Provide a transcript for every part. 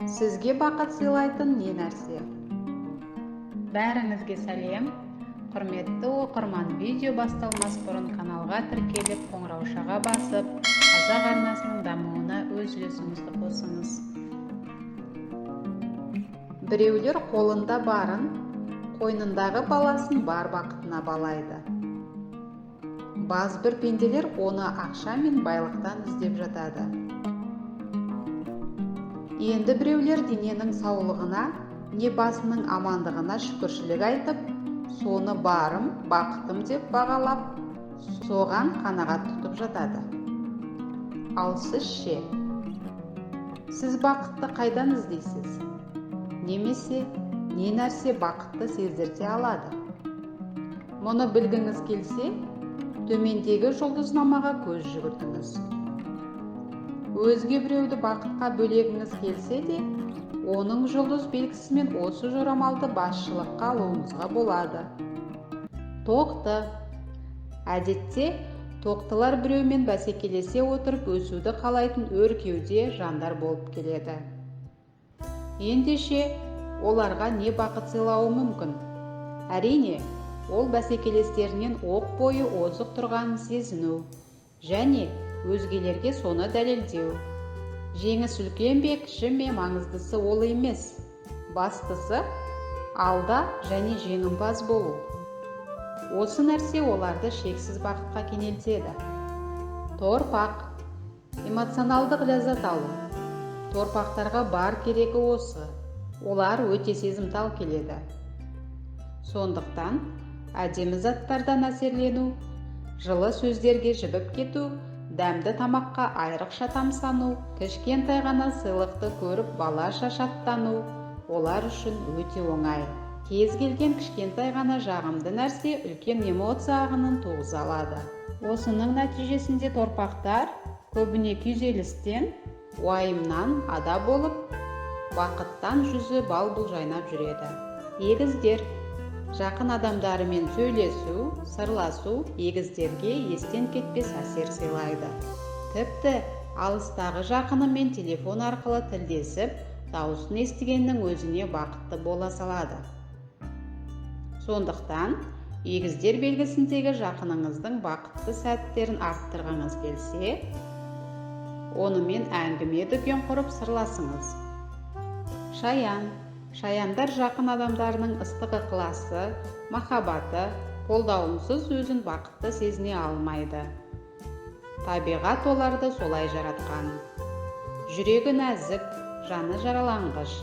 Сізге бақыт сыйлайтын не нәрсе? Бәріңізге сәлем! Құрметті оқырман, видео басталмас бұрын каналға тіркеліп, қоңыраушаға басып, Қазақ арнасының дамуына өз үлесіңізді қосыңыз. Біреулер қолында барын, қойнындағы баласын бар бақытына балайды. Баз бір пенделер оны ақша мен байлықтан іздеп жатады. Енді біреулер дененің саулығына, не басының амандығына шүкіршілік айтып, соны барым, бақытым деп бағалап, соған қанағат тұтып жатады. Ал сіз ше? Сіз бақытты қайдан іздейсіз? Немесе не нәрсе бақытты сездірте алады? Мұны білгіңіз келсе, төмендегі жұлдызнамаға көз жүгіртіңіз. Өзге біреуді бақытқа бөлегіңіз келсе де, оның жұлдыз белгісімен осы жорамалды басшылыққа алуыңызға болады. Тоқты. Әдетте, тоқтылар біреумен бәсекелесе отырып өсуді қалайтын өр кеуде жандар болып келеді. Ендеше, оларға не бақыт сыйлауы мүмкін? Әрине, ол бәсекелестерінен оқ бойы озық тұрғанын сезіну және өзгелерге соны дәлелдеу. Жеңіс үлкен бе, кіші ме, маңыздысы ол емес. Бастысы, алда және жеңімпаз болу. Осы нәрсе оларды шексіз бақытқа кенелтеді. Торпақ. Эмоционалдық ләззат алу. Торпақтарға бар керегі осы. Олар өте сезімтал келеді. Сондықтан әдемі заттардан әсерлену, жылы сөздерге жібіп кету, дәмді тамаққа айрықша тамсану, кішкентай ғана сыйлықты көріп балаша шаттану олар үшін өте оңай. Кез келген кішкентай ғана жағымды нәрсе үлкен эмоция ағынын туғыза алады. Осының нәтижесінде торпақтар көбіне күйзелістен, уайымнан ада болып, бақыттан жүзі бал-бұл жайнап жүреді. Егіздер. Жақын адамдарымен сөйлесу, сырласу егіздерге естен кетпес әсер сыйлайды. Тіпті алыстағы жақынымен телефон арқылы тілдесіп, дауысын естігеннің өзіне бақытты бола салады. Сондықтан егіздер белгісіндегі жақыныңыздың бақытты сәттерін арттырғыңыз келсе, онымен әңгіме дүкен құрып сырласыңыз. Шаян. Шаяндар жақын адамдарының ыстық ықыласы, махаббаты, қолдауынсыз өзін бақытты сезіне алмайды. Табиғат оларды солай жаратқан. Жүрегі нәзік, жаны жараланғыш.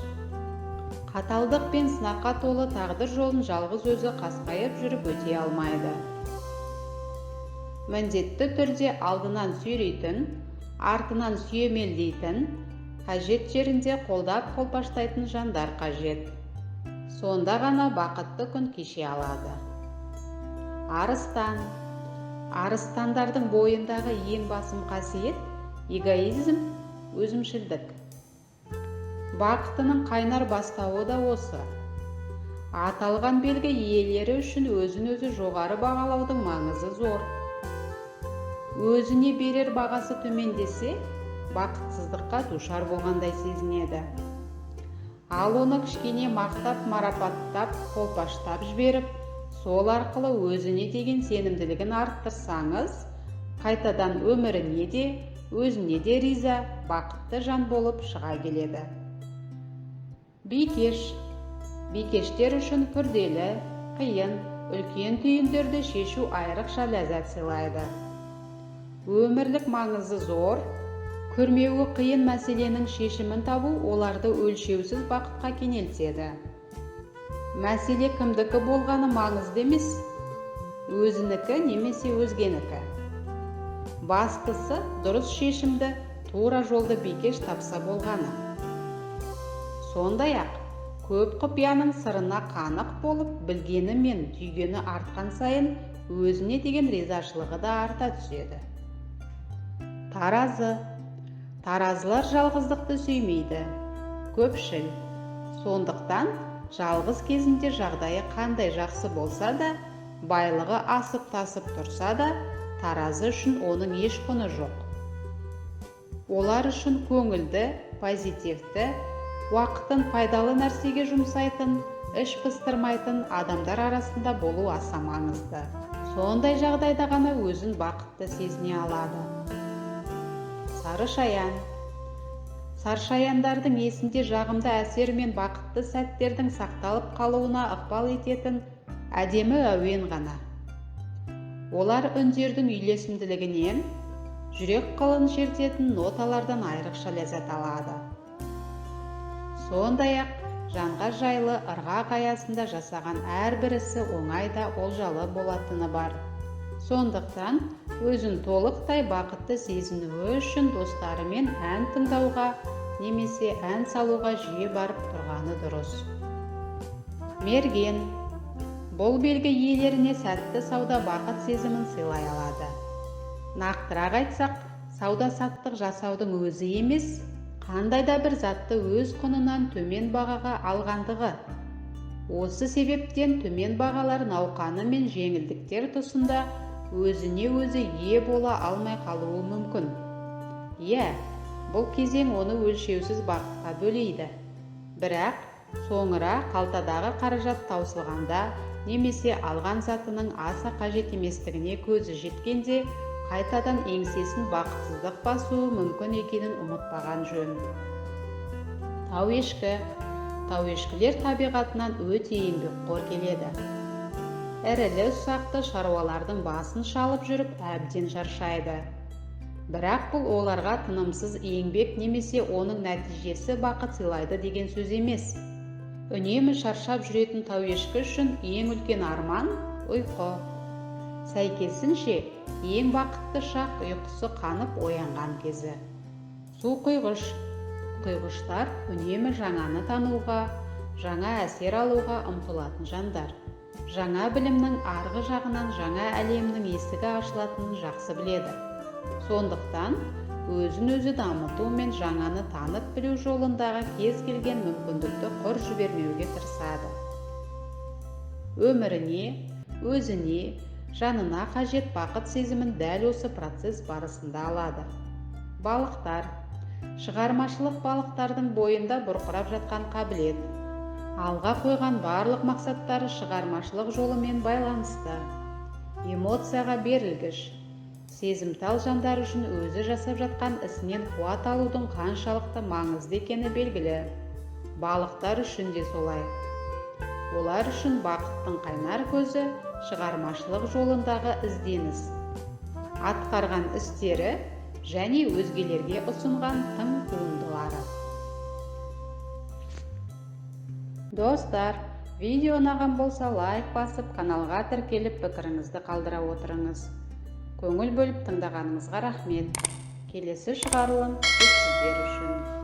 Қаталдық пен сынаққа толы тағдыр жолын жалғыз өзі қасқайып жүріп өте алмайды. Міндетті түрде алдынан сүйрейтін, артынан сүйемелдейтін, қажет жерінде қолдап қолпаштайтын жандар қажет. Сонда ғана бақытты күн кеше алады. Арыстан. Арыстандардың бойындағы ең басым қасиет эгоизм, өзімшілдік. Бақытының қайнар бастауы да осы. Аталған белгі иелері үшін өзін-өзі жоғары бағалаудың маңызы зор. Өзіне берер бағасы төмендесе, бақытсыздыққа душар болғандай сезінеді. Ал оны кішкене мақтап, марапаттап, қолпаштап жіберіп, сол арқылы өзіне деген сенімділігін арттырсаңыз, қайтадан өміріне де, өзіне де риза, бақытты жан болып шыға келеді. Бикеш. Бикештер үшін күрделі, қиын, үлкен түйіндерді шешу айрықша ләззат сыйлайды. Өмірлік маңызы зор, күрмеуі қиын мәселенің шешімін табу оларды өлшеусіз бақытқа кенелтеді. Мәселе кімдікі болғаны маңызды емес, өзінікі немесе өзгенікі. Бастысы дұрыс шешімді, тура жолды бикеш тапса болғаны. Сондай-ақ, көп құпияның сырына қанық болып, білгені мен түйгені артқан сайын өзіне деген ризашылығы да арта түседі. Таразы. Таразылар жалғыздықты сүймейді, көпшіл. Сондықтан жалғыз кезінде жағдайы қандай жақсы болса да, байлығы асып-тасып тұрса да, таразы үшін оның еш құны жоқ. Олар үшін көңілді, позитивті, Уақытын пайдалы нәрсеге жұмсайтын, іш пыстырмайтын адамдар арасында болу аса маңызды. Сондай жағдайда ғана өзін бақытты сезіне алады. Сары шаян. Саршаяндардың есінде жағымды әсер мен бақытты сәттердің сақталып қалуына ықпал ететін әдемі әуен ғана. Олар үндердің үйлесімділігінен, жүрек қылын шертетін ноталардан айрықша ләззат алады. Сондай-ақ жанға жайлы ырғақ аясында жасаған әрбір ісі оңай да олжалы болатыны бар. Сондықтан өзін толықтай бақытты сезінуі үшін достарымен ән тыңдауға немесе ән салуға жиі барып тұрғаны дұрыс. Мерген. Бұл белгі иелеріне сәтті сауда бақыт сезімін сыйлай алады. Нақтырақ айтсақ, сауда-саттық жасаудың өзі емес, қандай да бір затты өз құнынан төмен бағаға алғандығы. Осы себептен төмен бағалар науқаны мен жеңілдіктер тұсында өзіне өзі ие бола алмай қалуы мүмкін. Иә, бұл кезең оны өлшеусіз бақытқа бөлейді. Бірақ соңыра қалтадағы қаражат таусылғанда немесе алған затының аса қажет еместігіне көзі жеткенде қайтадан еңсесін бақытсыздық басуы мүмкін екенін ұмытпаған жөн. Тау ешкі. Тау ешкілер табиғатынан өте еңбекқор келеді. Ірілі ұсақты шаруалардың басын шалып жүріп әбден шаршайды. Бірақ бұл оларға тынымсыз еңбек немесе оның нәтижесі бақыт сыйлайды деген сөз емес. Үнемі шаршап жүретін тау ешкі үшін ең үлкен арман ұйқы. Сәйкесінше, ең бақытты шақ ұйқысы қанып оянған кезі. Су құйғыш. Құйғыштар үнемі жаңаны тануға, жаңа әсер алуға ұмтылатын жандар. Жаңа білімнің арғы жағынан жаңа әлемнің есігі ашылатынын жақсы біледі. Сондықтан өзін өзі дамыту мен жаңаны танып білу жолындағы кез келген мүмкіндікті құр жібермеуге тырысады. Өміріне, өзіне, жанына қажет бақыт сезімін дәл осы процесс барысында алады. Балықтар. Шығармашылық балықтардың бойында бұрқырап жатқан қабілет. Алға қойған барлық мақсаттары шығармашылық жолымен байланысты. Эмоцияға берілгіш. Сезімтал жандар үшін өзі жасап жатқан ісінен қуат алудың қаншалықты маңызды екені белгілі. Балықтар үшін де солай. Олар үшін бақыттың қайнар көзі шығармашылық жолындағы ізденіс, атқарған істері және өзгелерге ұсынған тың туындылары. Достар, видео ұнаған болса лайк басып, каналға тіркеліп, пікіріңізді қалдыра отырыңыз. Көңіл бөліп тыңдағаныңызға рахмет. Келесі шығарылым тек сіздер үшін.